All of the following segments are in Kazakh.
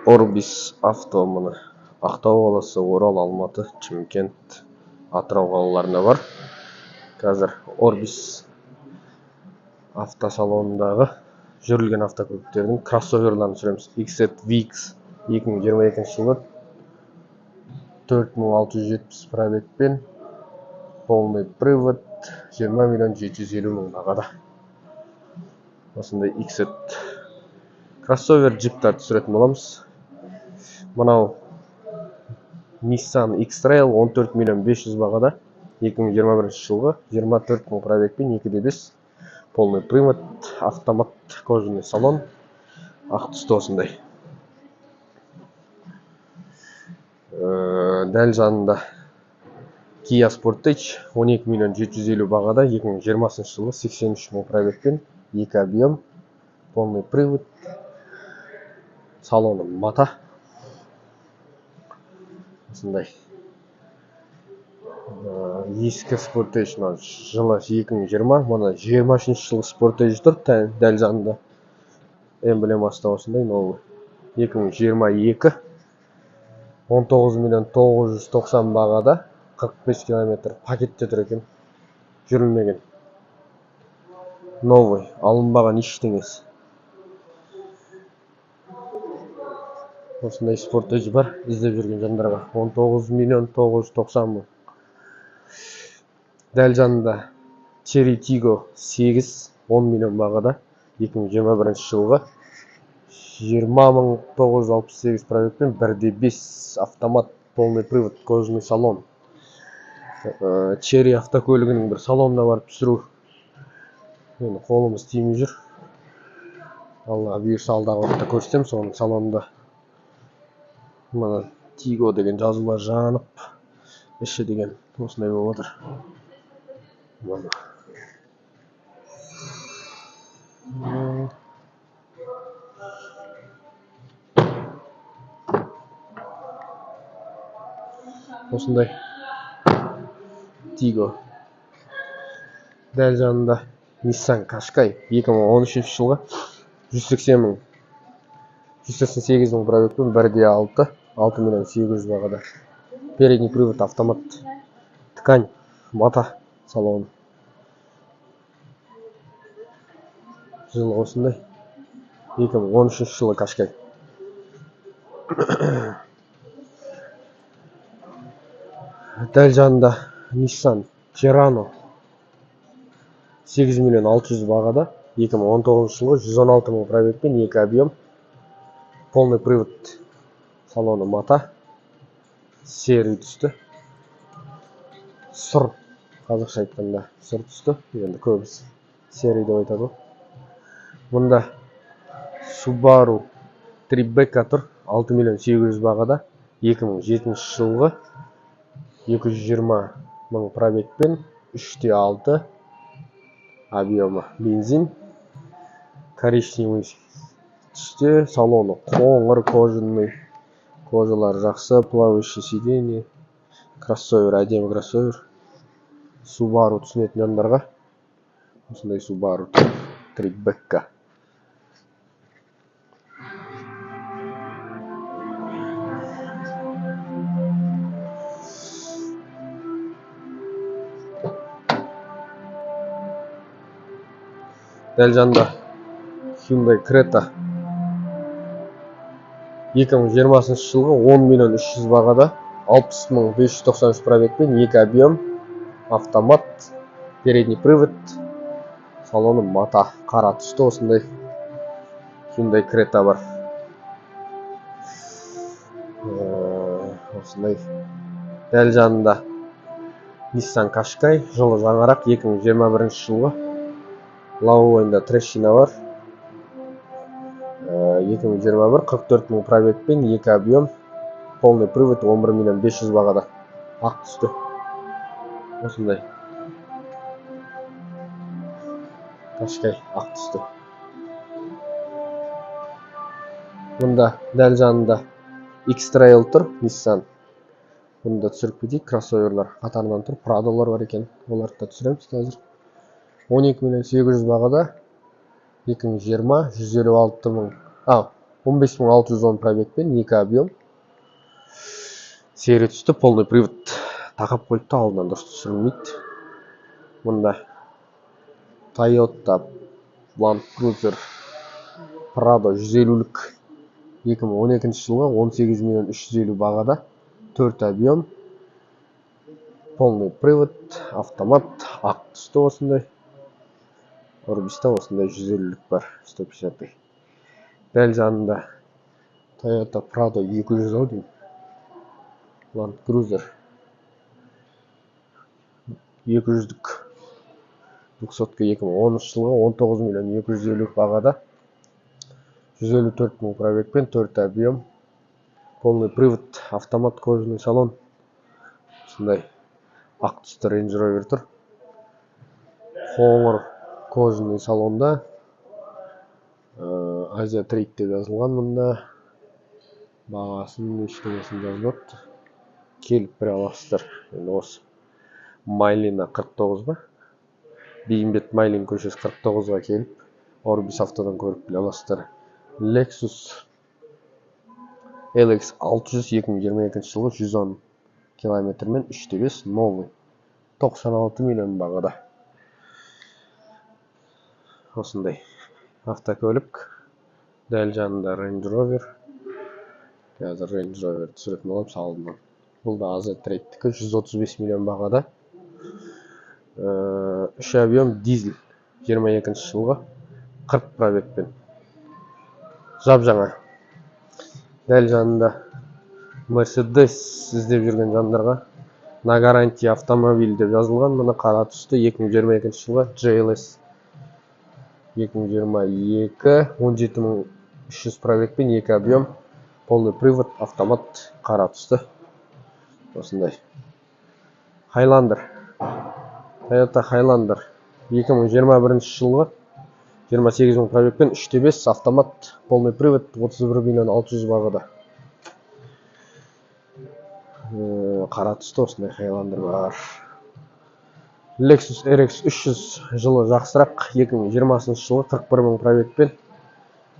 Orbis Авто міне Ақтау қаласы, Орал, Алматы, Шымкент, Атырау қалаларында бар. Қазір Orbis автосалонындағы жүрілген автокөліктердің кроссоверларын түсіреміз. XZ VX 2022 жылы 4670 пробегпен, полный привод, 20 миллион 750 мың бағада. Осындай XZ кроссовер джиптар түсіретін боламыз. Мынау Nissan X-Trail 14 миллион 500 бағада, 2021 жылғы 24 мың пробегпен, 2.5, полный привод, автомат, кожаный салон, ақ түсті осындай. Дәл жанында Kia Sportage 12 миллион 750 бағада, 2020 жылғы 83 мың пробегпен, 2 объем, полный привод, салоны мата. Осындай. Ескі Sportage мына жылы 2020, мына 23 жылғы Sportage тұр, дәл жанында. Эмблемасы да осындай, новый. 2022, 19 миллион 990 бағада, 45 километр пакетте тұр екен, жүрілмеген. Новый, алынбаған ештеңесі. Осындай Sportage бар, іздеп жүрген жандарға 19 миллион 990 мың. Дәл жанында Chery Tiggo 8, 10 миллион бағада, 2021 жылғы 20968 пробегпен, 1.5 автомат, полный привод, кожаный салон. Chery автокөлігінің бір салонына барып түсіру енді қолымыз тимей жүр. Алла бұйырса алдағы уақытта көрсетемін соның салонында. Мына Tiggo деген жазулар жанып, іші деген осындай болып отыр. Мына. Осындай Tiggo. Дәл жанында Nissan Qashqai 2013 жылғы 180 мың, 188 мың пробегпен, 1.6, 6 миллион 800 бағада. Передний привод, автомат, ткань, мата салоны. Жылы осындай. 2013 жылы Qashqai. Дәл жанында Nissan Terrano 8 миллион 600 бағада, 2019 жылғы 116 мың пробегпен, 2 объем, полный привод, салоны мата, серый түсті, сұр, қазақша айтқанда сұр түсті, енді көбісі серый деп айтады ғой. Мұнда Subaru Tribeca тұр, 6 миллион 800 бағада, 2007 жылғы 220 мың пробегпен, 3.6 объемы, бензин, коричневый түсте, салоны қоңыр, кожаный, кожалары жақсы, плавающий сиденье, кроссовер, әдемі кроссовер. Subaru түсінетін жандарға осындай Subaru Tribeca. Дәл жанында Hyundai Creta 2020 жылғы 10 миллион 300 бағада, 60593 пробегпен, 2 объем, автомат, передний привод, салоны мата, қара түсті осындай Hyundai Creta бар. Осындай. Дәл жанында Nissan Qashqai, жылы жаңарақ, 2021 жылғы. Лобовойында трещина бар. 2021, 44 мың пробегпен, 2 объем, полный привод, 11 миллион 500 бағада, ақ түсті. Осындай Qashqai ақ түсті. Мұнда дәл жанында X-Trail тұр, Nissan. Бұны да түсіріп кетейік, кроссоверлар қатарынан тұр, Прадолар бар екен, оларды да түсіреміз қазір. 12 миллион 800 бағада, 2020, 156 мың, 15 610 пробегпен, екі объем. Серый түсті, полный привод, тақап қойыпты, алдынан дұрыс түсірілмейді. Мұнда Toyota Land Cruiser Prado 150-лік 2012 жылғы, 18 миллион 350 бағада, 4 объем, полный привод, автомат, ақ түсті осындай. Орбиста осындай 150-лік бар, 150. Дәл жанында Toyota Prado 200 ау деймін. Land Cruiser 200-лік двухсотка 2013 жылғы, 19 миллион 250 бағада, 154 мың пробегпен, 4 объем, полный привод, автомат, кожаный салон. Осындай ақ түсті Range Rover тұр. Қоңыр кожаный салонда. Азия Трейд деп жазылған мұнда. Бағасын ештеңесін жазбапты. Келіп бір аласыздар. Енді осы Майлина 49 ба? Бейімбет Майлин көшесі 49-ға келіп, Орбис Автодан көріп біле аласыздар. Lexus LX 600 2022 жылғы, 110 километрмен, 3.5, новый, 96 миллион бағада. Осындай автокөлік. Дәл жанында Range Rover. Қазір Range Rover түсіретін боламыз алдынан. Бұл да Азия Трейдтікі, 135 миллион бағада. 3 объем, дизель, 22 жылғы, 40 пробегпен. Жап-жаңа. Дәл жанында Mercedes іздеп жүрген жандарға на гарантия автомобиль деп жазылған. Мына қара түсті 2022 жылғы GLS 2022, 17 300 пробегпен, екі объем, полный привод, автомат, қара түсті. Осындай. Highlander. Toyota Highlander 2021 жылғы, 28 мың пробегпен, 3.5 автомат, полный привод, 31 миллион 600 бағада. Қара түсті осындай Highlander бар. Lexus RX 300, жылы жақсырақ, 2020 жылы, 41 мың пробегпен,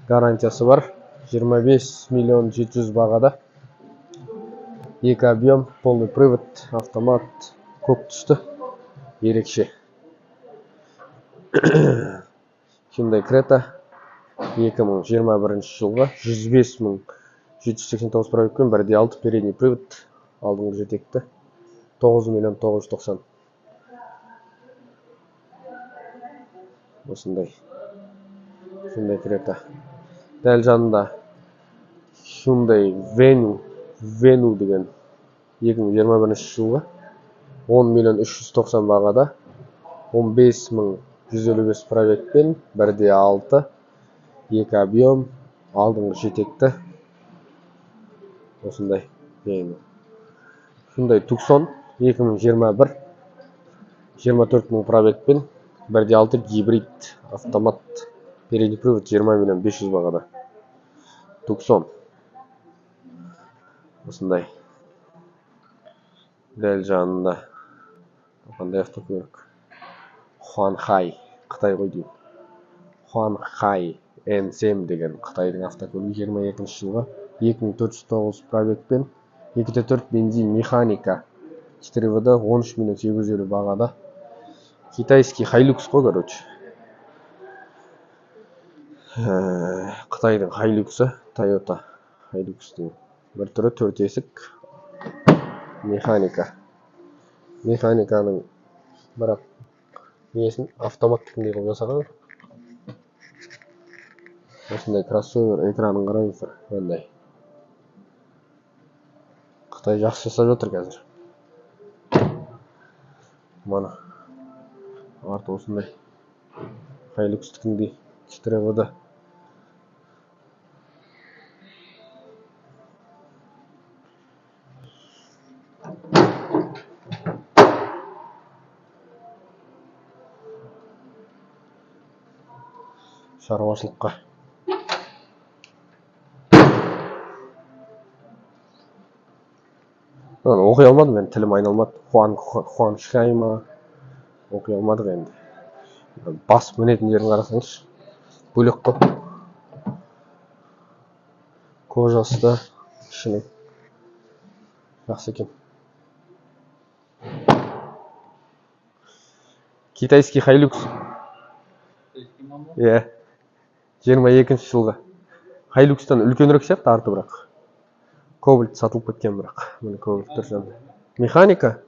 гарантиясы бар, 25 миллион 700 бағада. Екі объем, полный привод, автомат, көк түсті, ерекше. Hyundai Creta 2021 жылғы, 105 789 пробегпен, 1.6 передний привод, алдыңғы жетекті, 9 миллион 990. Осындай Hyundai Creta. Дәл жанында Hyundai Venue, Venue деген 2021 жылғы, 10 миллион 390 бағада, 15 155 пробегпен, 1.6, екі объем, алдыңғы жетекті, осындай Venue. Hyundai Tucson 2021, 24 мың пробегпен, 1.6 гибрид, автомат, передний привод, 20 миллион 500 бағада. Tucson. Осындай. Дәл жанында қандай автокөлік? Хуанхай, Қытай ғой деймін. Хуанхай N7 деген Қытайдың автокөлігі, 22 жылғы, 2409 пробегпен, 2.4 бензин, механика, 4 ВД, 13 миллион 850 бағада. Китайский Hilux қой, короче. Қытайдың Hilux'ы, Toyota Hilux'тың бір түрі, 4 есік, механика. Механиканың бірақ несін автоматтікіндей қылып жасаған. Осындай кроссовер, экранын қараңыздар, мынандай. Қытай жақсы жасап жатыр қазір. Мана арты осындай Hilux'тікіндей 4 ВД. Шаруашылыққа. Мынаны оқи алмадым мен, тілім айналмады. Хуан ма? Оқи алмадық енді. Басып мінетін жерін қарасаңызшы. Бөлек қой. Кожасы да ішінің жақсы екен. Китайский Хайлюкс. Иә, 22-жылғы. Хайлюкстан үлкенірек сияқты арты бірақ. Кобальт сатылып кеткен бірақ. Міне, Кобальт тұр жанында. Механика.